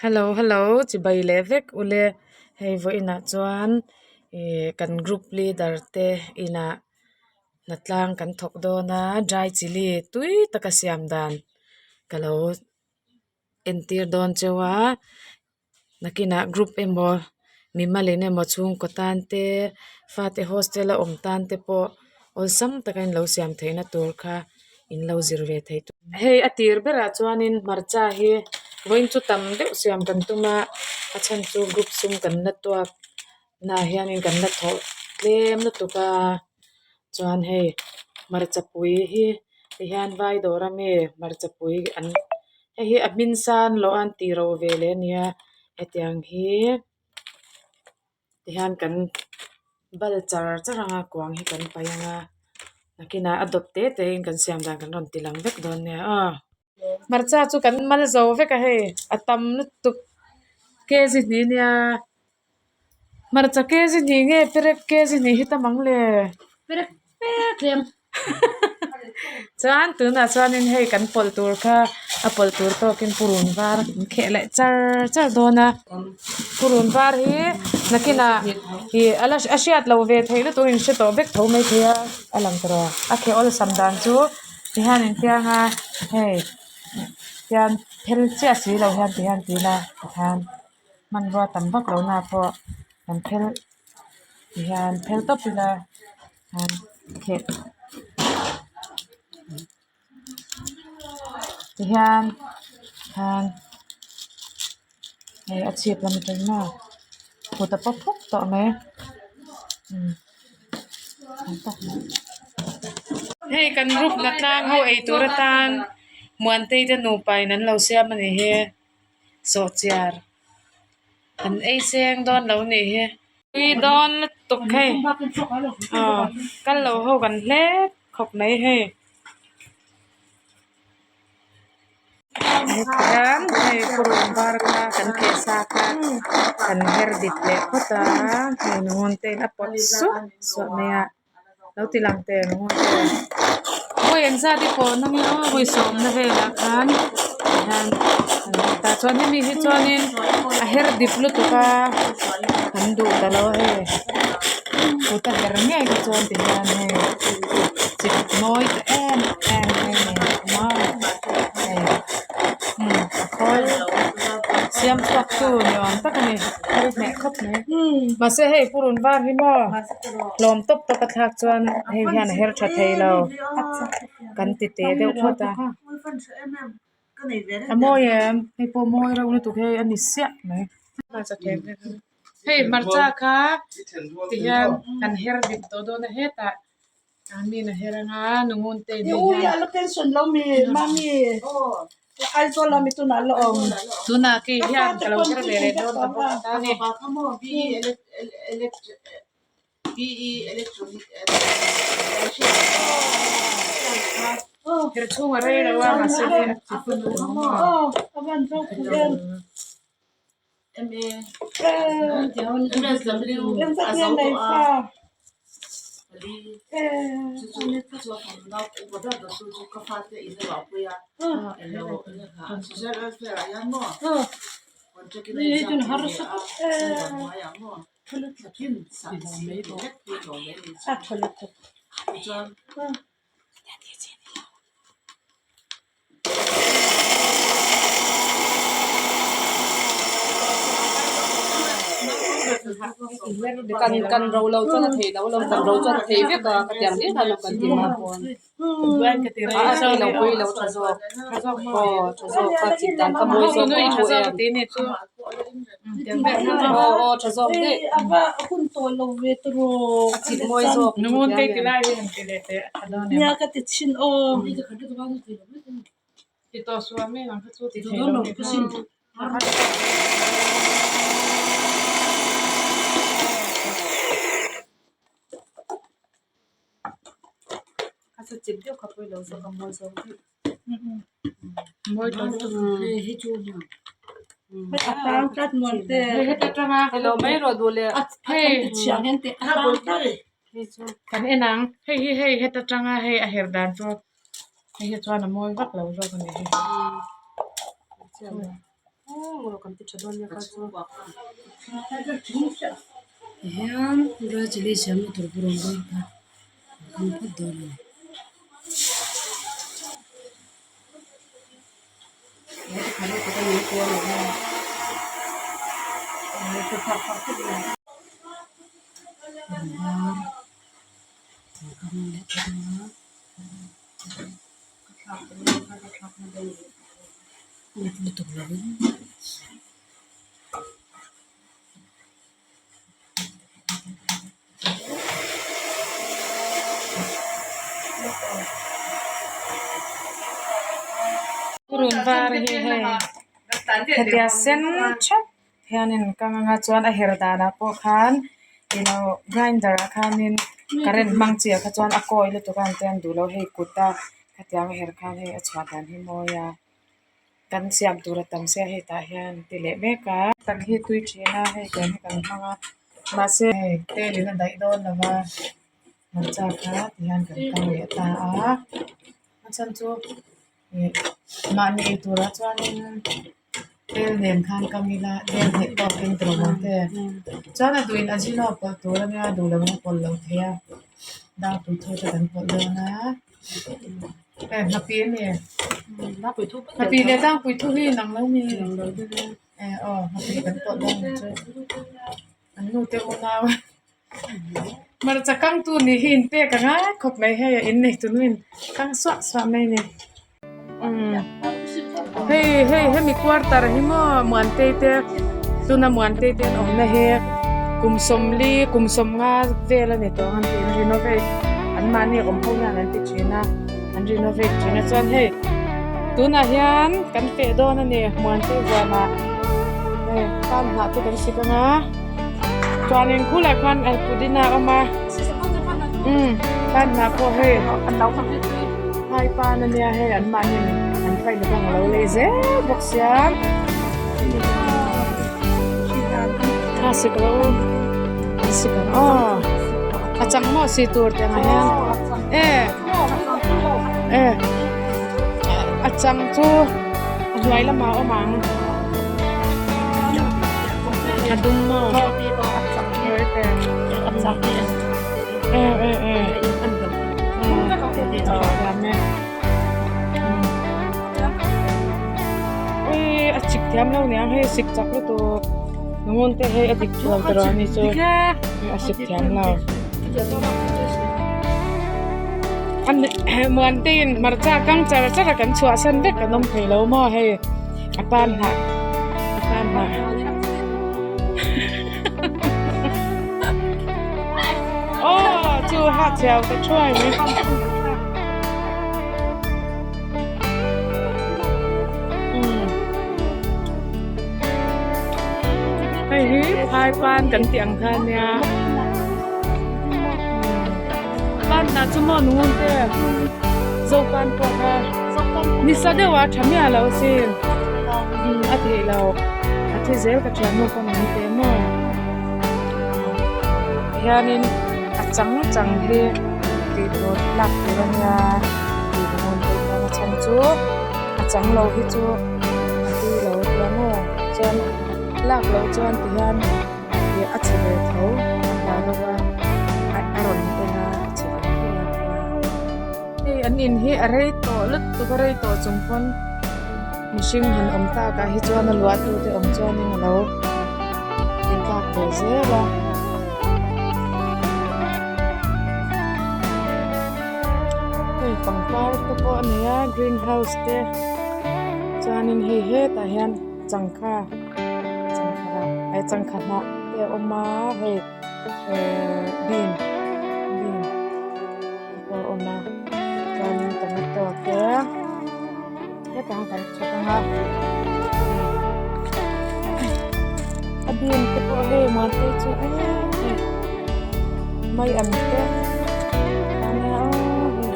Hello hello chibai leh vek ule hei vawiinah chuan ihh kan group leader te inah hnatlang kan thawk dawn a dry chilli tui taka siam dan ka lo entir dawn cheu a nakinah group emaw mimalin emaw chhungkaw tan te fate hostel a awm tan te pawh awlsam taka in lo siam theihna tur kha in lo zir ve thei tur. Hei a tir berah chuanin hmarcha hi vawiin chu tam deuh siam kan tum a a chhan chu group sum kan la tuak naah hianin kan la thawh tlem lutuk a chuan hei hmarcha pui hi tihian vai dawr ami hmarcha pui an hei hi a hmin san loh a an tih ro ve leh a nia hetiang hi tihian kan bal char char ang a kuang hi kan paih ang a nakinah a dawt te te in kan siam dan kan rawn ti lang vek dawn nia aw. Hmarcha chu kan mal zo vek a hei a tam lutuk kg hnih nia hmarcha kg hnih nge perek kg hnih hi tam ang le perek perek tlem chuan tunah chuanin hei kan pawlh tur kha a pawlh tur tawkin purun var an kheh leh char char dawn a purun var hi nakinah ih a la a hriat loh ve theih lutuk in hre tawh vek tho maithei a a lang tawh a a kheh awlsam dan chu tihian in piang a hei tihian phel chiah si lo hian tihian ti ila tikhan hmanrua tam vak lo na pawh kan phel tihian phel tawp ila an kheh tihian khan hei a chhip lam atang maw kut a pawp phawk tawh mai hei kan group hnatlang ho eitur atan Muantei te nupa in an lo siam a ni hi sawhchiar an ei seng dawn lo nih hi tui dawn lutuk hei aw kal lo ho kan hlep khawp mai hei hetiang hei purun var kha kan kheh sa kha kan her dik leh phawt a hei nungun te in a pawt suah suah mai a. Lo ti lang teh ang aw vawi engzat i pawh na nge aw vawi sawmna velah khan tihian tah chuan hemi hi chuanin a her dip lutuk a kan duh ta lo a hei kut a her ngei te chuan tihian hei chip mawi ta em em mai a ni maw hei umm a khawl siam chhuak tu ni awm tak a ni khawl hneh khawp mai mahse hei purun var hi maw. Hlawm tawp tawp a thlak chuan hei hian a her tha thei lo kan ti teh deuh phawt a a mawi em hei pawh mawi reuh lutuk hei a ni siah mai hei hmarcha kha tihian kan her dik tawh dawn a hetah Amin a her anga nungun te in hei hian tunah kei hian ka lo her ve leh dawn ta bawk ta a ni. Her chhung a rei lo a mahse hei a chi hun a awm a. Kan kan ro lo chuan a theih loh alawm kan ro chuan a thei vek a ka tiang zel khan kan ti mah pawn a a lo pui lo tha zawk aw tha zawk kha chip dan kha mawi zawk a thu em aw aw tha zawk daih a chip mawi zawk Kan en ang hei hi hei heta tanga hei a her dan chu hei hi chuan a mawi vak lo zawk a ni hi. Kan ti tha dawn nia kha chu. Tihian dry chilli siamna tur purun dawn kha kan phawt dawn a ni. Pangpar kan kam leh phawt ang a. Lutuk lovin. Purun var hi hei hetia sen thap hianin ka anga chuan a her danah pawh khan ilo grinder ah khanin current hmang chi ah kha chuan a kawi lutuk a an tia an duh lo hei kut a hetiang a her khan hei a chhuah dan hi mawi a. Kan siam tur a tam sia hei tah hian an ti leh mek a. Tak hi tui thin a hei tiang hi kan hmang a mahse hei tel in a daih dawn lo va hmarcha kha ti hian kan kang leh ta a a chhan chu ih mahni ei turah chuanin tel nen khan kam ila tel hnaih tawkin ti rawh ang te chuan a duhin ajino pawlh tur ania duh loh in a pawlh lo thei a dangpui thu te kan pawlh dawn a. Eh hnapi a ni hnapi leh tlangpui thu hi inang lo mi eh aw hnapi kan pawh dawn ang chu an nu te unau hmarcha kang tu nih hi inpek a ngai khawp mai hei a innei tu nu in kang suah suah mai a ni umm hei hei hemi quarter hi maw Muantei te tuna Muantei te an awmna hi kum sawmli kum sawmnga vel a ni tawh ang an ti renovate an mahni awm ho hian an ti thin a an renovate thin a chuan hei tunah hian kan feh dawn a ni Muantei huanah hei tan hnah te kan sik ang a chuanin khulai khan pudina a awm a umm tan hnah pawh hei. Phai pan ania hei an mahni an paih na bang alo lei zel bawk sia a sik lo a sik ang aw a chang maw si tur te ang hian e e a chang chu a hnuai lamah a awm ang a dum maw e e e. A chik thiam lo nia hei sik chak lutuk ngun te hei a dik lo ta rawh ani chu a sik thiam lo muan te in hmarcha kang char char a kan chhuah san vek kan awm thei lo maw hei a pan hnah a pan hnah. Aw chu ha chhiau ta thuai mai. Hei hi phai pan kan tih ang kha ania. Pan hnah chu maw nungun te zo pan pawh kha nisa deuh a tha miah lo asin a theih lo a thi zel ka thiannu pawn min pe maw hianin a chang chang hi tih tur lak tur ania tih nungun te hian a chhan chu a chang lo hi chu a tui lo tia maw chuan lak loh chuan ti hian. Ih a chhe ve tho a hla deuh a a rawn en a a chhe ve tho a hei an in hi a rei tawh lutuk a rei tawh chung pawn mihring han awm tak ah hi chuan a luah tu te awm chuanin a lo intlak ve zel a. Hei pangpar te pawh a ni a green house te chuanin hei hetah hian changkha. Changkha hnah te a awm a hei ehh bean bean te pawh a awm a chuanin tomato te hetah hian kan chhawp ang a a bean te pawh hei muante chu eee mai ang te ania aw hei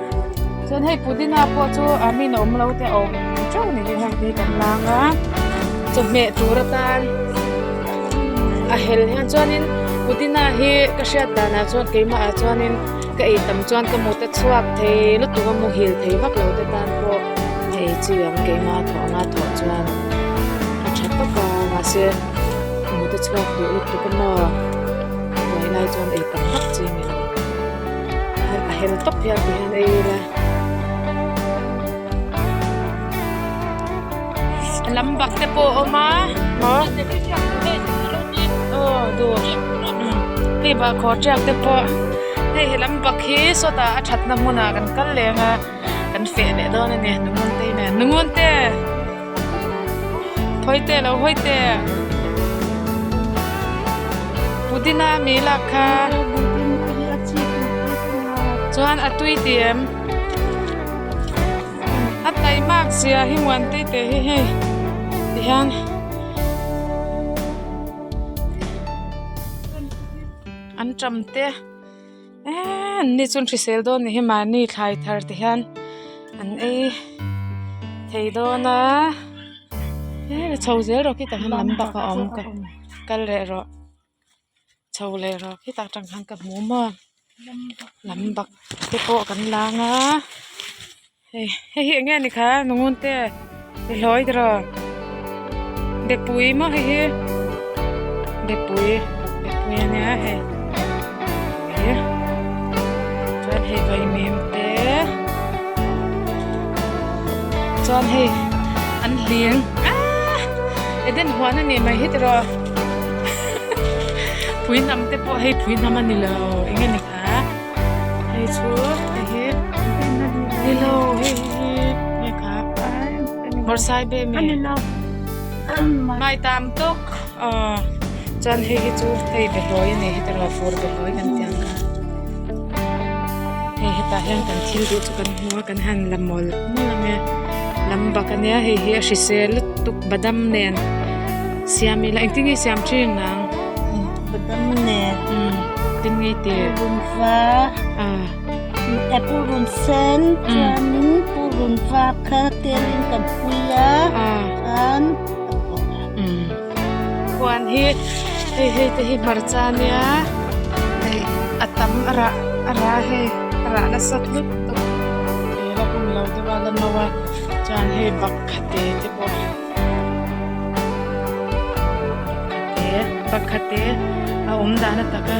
chuan hei pudina pawh chu a min a awm lo te a awm teuh ni hi heng te hi kan lang a. Chawhmeh tur atan a hel hian chuanin pudina hi ka hriat danah chuan keimah ah chuanin ka ei tam chuan ka mut a chhuak thei lutuk a muhil thei vak lo te tan pawh a ei chi ang keimah a thawh anga thawh chuan a tha tawp. mahse mut a chhuak duh lutuk a maw buai lai chuan ei tam vak chi a ni lo a hel tawp hian ti hian ei ila. Lam bak te pawh a awm a maw aw duh hei bahkhawr tiak te pawh hei he lam bak hi sawtah a thatna hmunah kan kal leng a kan feh leh dawn a ni nungun te nen nungun te hawi teh lo hawi teh pudina mi lak kha chuan a tui tih em. A taimak zia hi muan te te hi hei tihian an tam te eee an ni chu an hrisel dawn ni hi mahni thlai thar te hian an ei thei dawn a he chho zel rawh khitah hian lam bak a awm ka kal leh rawh. Chho leh rawh khitah atang khan ka hmu maw lam bak te pawh kan lang a hei hei hi eng nge ni kha nungun te i hlawi tiraw bepui maw hei hi bepui bepui a nia hei chuan hei vaimim te chuan hei an hling aaa eden huan a nih mai hi tiraw. Pui hnam te pawh hei pui hnam a ni lo eng nge ni kha hei chu hei hi ni lo hei hi nge kha bawrhsai be mi mai tam tawk aw chuan hei hi chu hei behlawi a ni heti rawh fur behlawi kan tih ang kha hei hetah hian kan thil duh chu kan hmu a kan han la mawlh mawlh ang e lam bak ania hei hi a hrisel lutuk badam nen. Siam ila engtin nge siam thin ang? Badam nen. Engtin nge i tih? Purun var. Purun sen chuanin purun var kha telin kan pui a chuan ka pawlh a. Huan hi hei hei te hi hmarcha ania hei a tam a rah a rah hei a rah nasa lutuk tel a hun lo deuh a la no a chuan hei bakhate te pawh. Pakhat te a awm dan a taka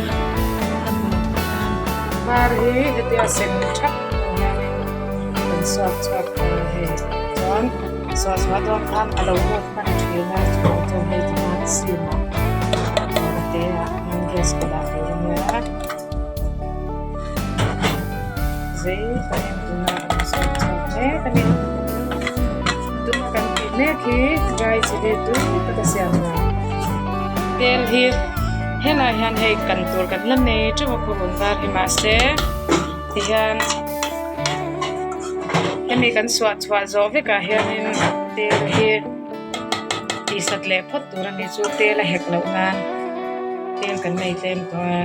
a hmuh khan var hi hetia sen thap hnu hianin kan suak chhuak ta hei chuan suah chhuah dawn khan a lo vawt hman thin a chuvang chuan hei ti khan sim ah a te ah hian gas ka dah tur ania zei takin tuna an suak chhuak mek a ni. Tuna kan tih mek hi dry chilli tui taka siam a tel hi helai hian hei kan tur kan la nei teuh a purun var hi mahse tihian hemi kan suah chhuah zawh vekah hianin tel hi tih sat leh phawt tur a ni chu tel a hek loh nan tel kan nei tlem tawh a.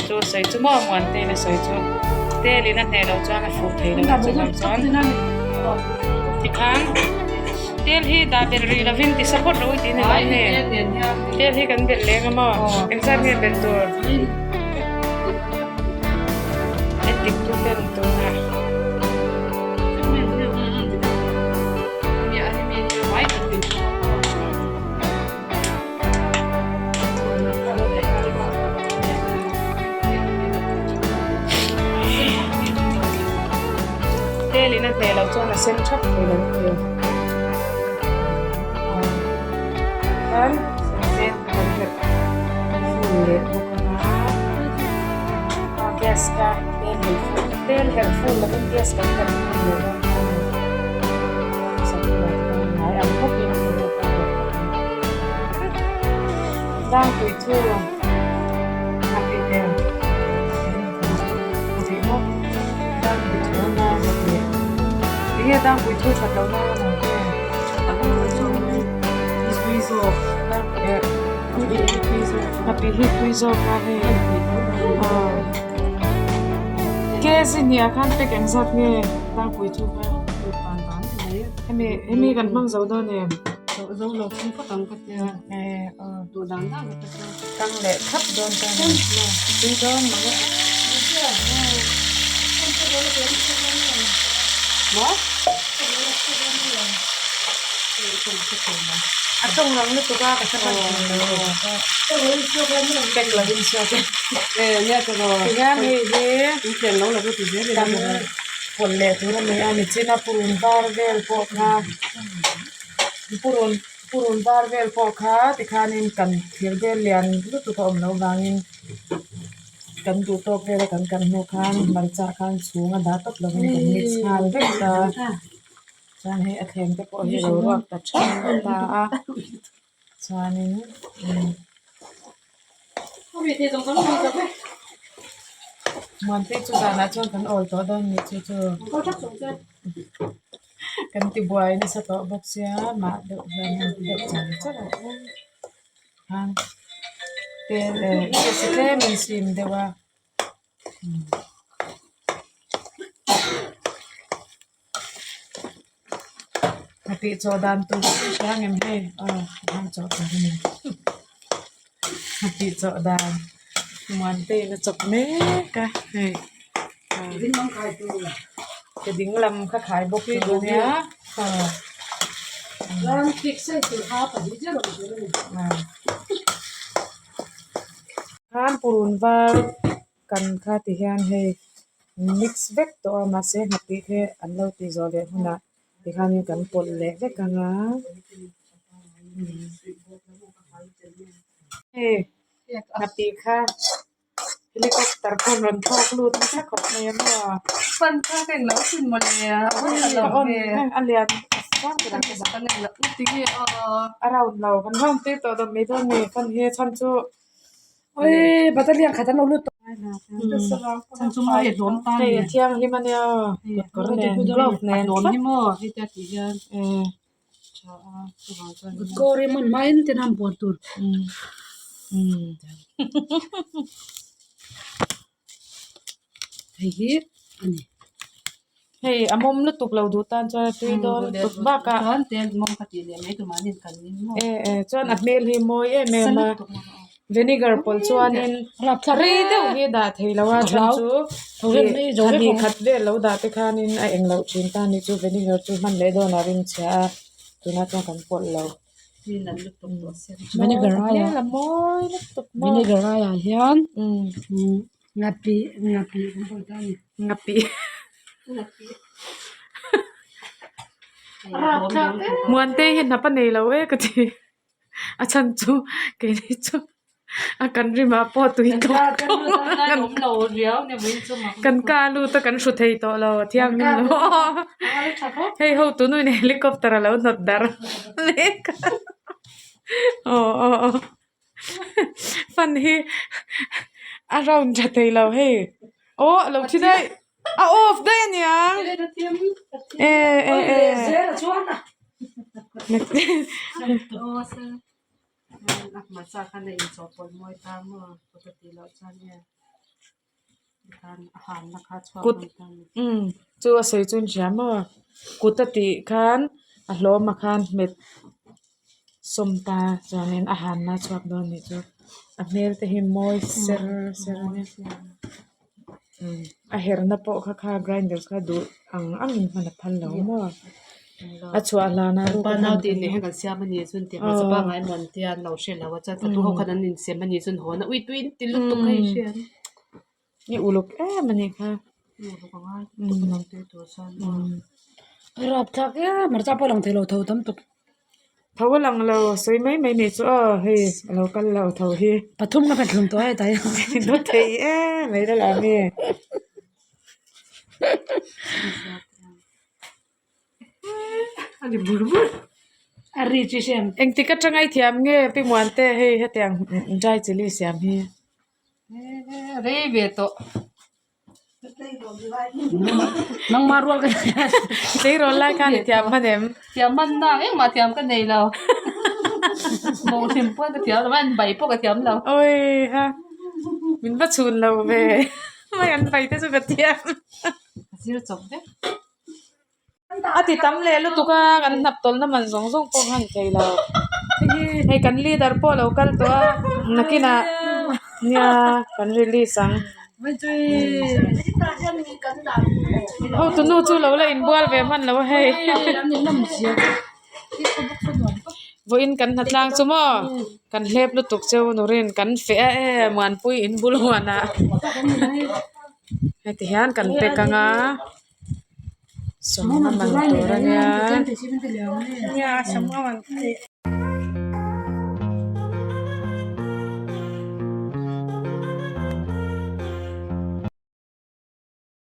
Chu sawi chu maw muan te in a sawi chu tel in a hneh loh chuan a fuh thei lo a chuvang chuan tikhan tel hi dah belh rih lovin ti support rawh u tih a ni lo nge tel hi kan belh leng a maw engzat nge belh tur endik tu ten tunah. Tel in a hneh loh chuan a sen thap thei lo a ni. Chuan tel kan herh ful leh bawk ang a gas kha tel herh ful tel herh ful lovin gas kan herh ful leh dawn kha a ni. Ngai ang bawkin Tlangpui chu a tih em a tih maw tlangpui thu na a tih enge tlangpui thu that loh na a awm em tui zawk a tih hi tui zawk a hei aw kg hniah khan pack engzat nge tlangpui thu kha hemi hemi kan hmang zo dawn em. Tang leh thap dawn ta a ni tui dawn mang e. A tawng rang lutuk a ka hre hman thei lo. Pack lo in chhuak e. Tihian hei hi kan pawlh leh tur a ni a nichina purun var vel pawh kha purun purun var vel pawh kha tikhanin kan thir bel lian lutuk a awm loh vangin kan duh tawk vel a kan kan hnu khan hmarcha khan chhung a dah tawp lovin kan mix nghal vek a. Chuan hei a thleng te pawh hi a lo ruak ta tha ta a chuanin umm Muanpui chu zanah chuan kan awl tawh dawn nih chu chu kan ti buai nasa tawh bawk sia mah deuh hian an ti deuh char char a khan tel eh tlem in sim deuh a. Nghapih chaw dan tur chu i hria ngem hei aw a chaw tur a ni nghapih chaw dan Muantein a chawp mek a hei ke ding lam kha khai bawk tur a nia aw. Khan purun var kan kha ti hian hei mix vek tawh a mahse nghapih hi an lo tih zawh leh hunah tikhanin kan pawlh leh vek ang a hei nghapih kha helicopter khawn rawn thlawk lut nasa khawp mai a maw a lian a round lo kan round tir tawh dawm mai dawn a ni fan hi a chhan chu hei a thianghlim a nia aw kut kawr nen glove nen Hei a mawm lutuk lo duh tan chuan a tui dawn lutuk bakah eh eh chuan a hmel hi mawi em em a vinegar pawlh chuanin rei deuh hi a dah thei lo a chhan chu thla khat vel lo dah te khanin a eng loh thin ta ni chu vinegar chu hman leh dawn a rinchhia a tunah chuan kan pawlh lo. Vinegar aiah vinegar aiah hian nghapih nghapih kan pawlh ta a ni. Nghapih Muantei hi hnap a nei lo e ka ti a chhan chu keini chu a kan rimah pawh tui tlawk tlawk kan ka lut a kan hru thei tawh lo a thianghlim lo hei ho tunuin helicopter a lo hnawt darh mek a aw aw aw fan hi a round tha thei lo hei aw a lo thi daih a off daih a niang eh eh eh. Kut umm chu a sawi chu in hria maw kut a tih khan a hlawm a khan hmet sawm ta chuanin a hanna a chhuak dawn anih chu a hmel te hi mawi ser ser a nia umm a herna pawh kha kha grinder kha duh ang ang in hman a phal lo maw a chhuah hlana Pa nau tih nen hian kan siam a ni chuan tih hmeichhe pangngai maw an tia an lo hre lo a chuan fatu ho khan an insem a ni chuan haw na ui tui in ti lutuk a i hria I uluk em a nih kha. Uluk a ngai lutuk a tui tur chuan Rapthlak em hmarcha pawh lang thei lo tho tam tuk. Tho a lang lo sawi mai mai nih chu aw hei a lo kal lo tho hi. Pathum ka hmet hlum tawh e tai. Dawt thei em mai la la mi. A ni bur bur. A ri chi hriam. Engtik atanga i thiam nge Pi Muante hei hetiang dry chilli siam hi. Rei ve tawh. Nangmah rual ka Tleirawl lai khan i thiam hman em? Thiam hman na engmah thiam ka nei lo. Mawng hrim pawh ka thiam lo a, an bai pawh ka thiam lo. Awi ha, min va chhun lo ve. Mai an bai te chu ka thiam. Ka zir chawp vek. A ti tam leh lutuk a kan hnap tawlhna man zawng zawng pawh khan thei lo hei kan leader pawh a lo kal tawh a nakinah nia kan release ang hotu nu chu lo la inbual ve hman lo a hei. Vawiin kan hnatlang chu maw kan hlep lutuk cheu nurin kan feh a e Muanpui in bul huanah heti hian kan pack ang a sawmnga man tur a nia.